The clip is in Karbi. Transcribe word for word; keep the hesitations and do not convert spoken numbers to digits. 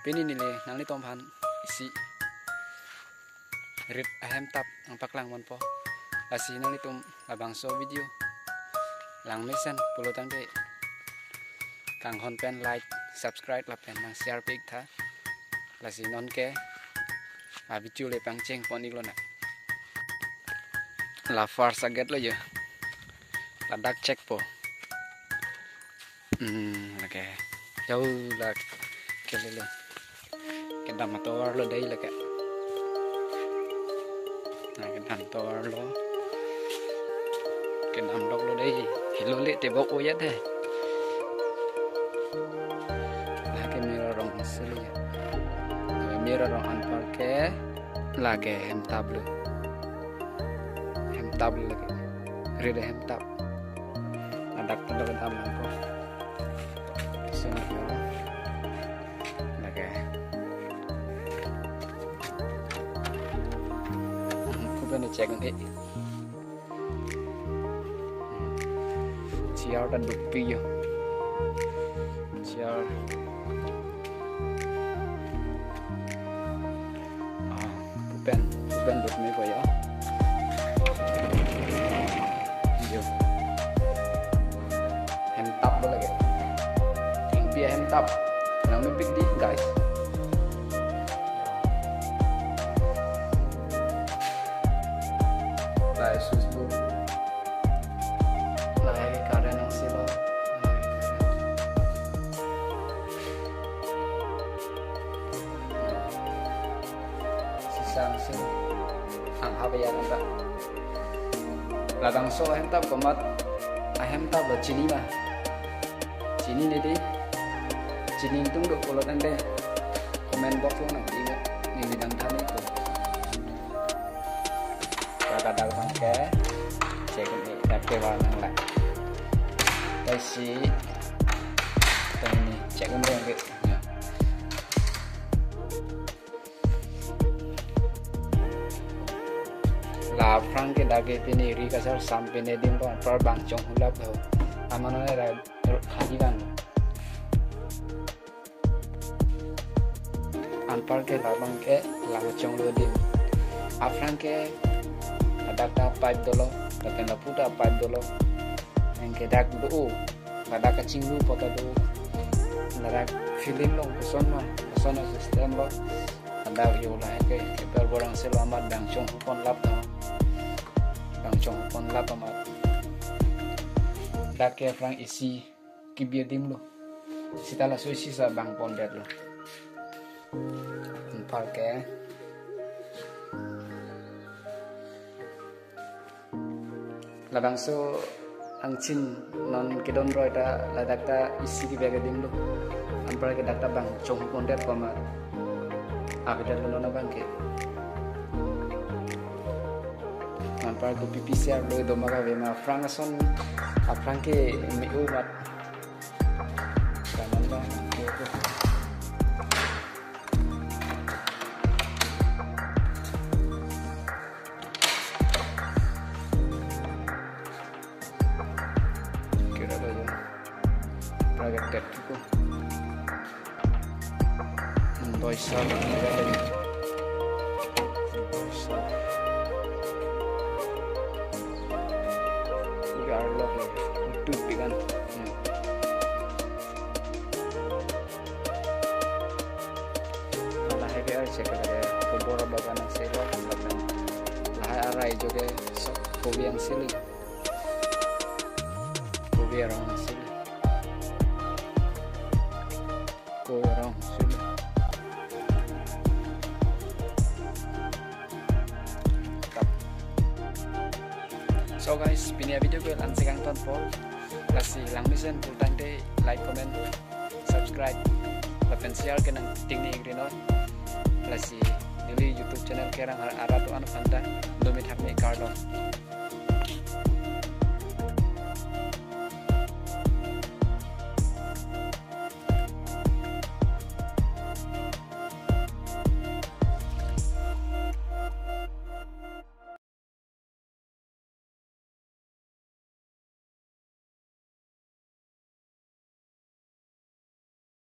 Pini neli nanglitumphan isi rit ahemtap nangpaklang ponpo. Lasi nanglitum labangso video langmesen pulotangte kanghon pen like, subscribe lapen nang share pi-iktha. Lasi nonke a video le pangcheng pon-iklonang. La first a-gate lo jo. Ladak check po. Hmm, lake. Jau lake lele. Kedam atovar lo dei lake. Na kedam tovar lo. Kedam doklo dei. Helo le tebok oyat he. Lake mera rong sele. Mera rong anparke lake hemtap lo. Hemtap lo lake. Rit ahemtap. Ladak pen kedam nangpo. Sini ko. Lake. Ko pen check ni. Chair ta dukpi jo. Chair. Ah, pen, pen dukmepo jo. Jo. Hemtap lo lake. Thengpi ahemtap. Nang mepik dei, guys. Guys, switch board. Lahai ke current angse lo. Sisa angse. Anghap ya nangta. Labangso ahemtap komat ahemtap lo, chinine ma? Chinine dei. Chini ingtung do pulotangte comment box lo nangpi-ik. Neli nangthan-ikpo. Ladak abangke check ni, dak ke warna lang. Lasi tong ni check ni yang ke. Ya. La aphrang ke dak ke pini ri kasar sam pini adim ko anpar bang chonghulap ho. Amano ne ra khadi bang. Anparke labangke lang chonglo adim. Aphrang ke ladak ta pipe dolo, lapen lapu ta pipe dolo. Anke dak do, ladak kachinglu pu ta do. Ladak film lo, koson ma, koson a-system lo. Ladak jo lahai ke, keper borang selo amat bang chonghu ponlap ta. Bang chonghu ponlap amat. Dak ke aphrang isi kebi adim lo. Seta laso isi sa bang pondetlo. Anparke labangso angchin non kedon roi ta ladak ta isi kebek adim lo. Anparke dak ta bang chonghu pondet komat avedetlo non abangke. Anpar kopi P C R lo do ma kave ma aphrang ason aphrang ke me-u mat. Kanan ba, ke ko. Kira ada ya. Private tet ko. Boisa, boisa. Udah arlo, utuh pikan. Hmm. Lahai ke ar check lake, kubor bagan angse lo, bagan. Lahai arai jo ke sok kobi angse lo. Kobi arong angse lo. Ko arong sulu. Tap. So guys, pini a-video ke la-ansi kangtonpo. Lasi langmesen pulotangte like, comment, subscribe lapen share ke nangting ni ingri non. Lasi neli YouTube channel ke rang ar-, arat an aphanta do mithak ni kardom.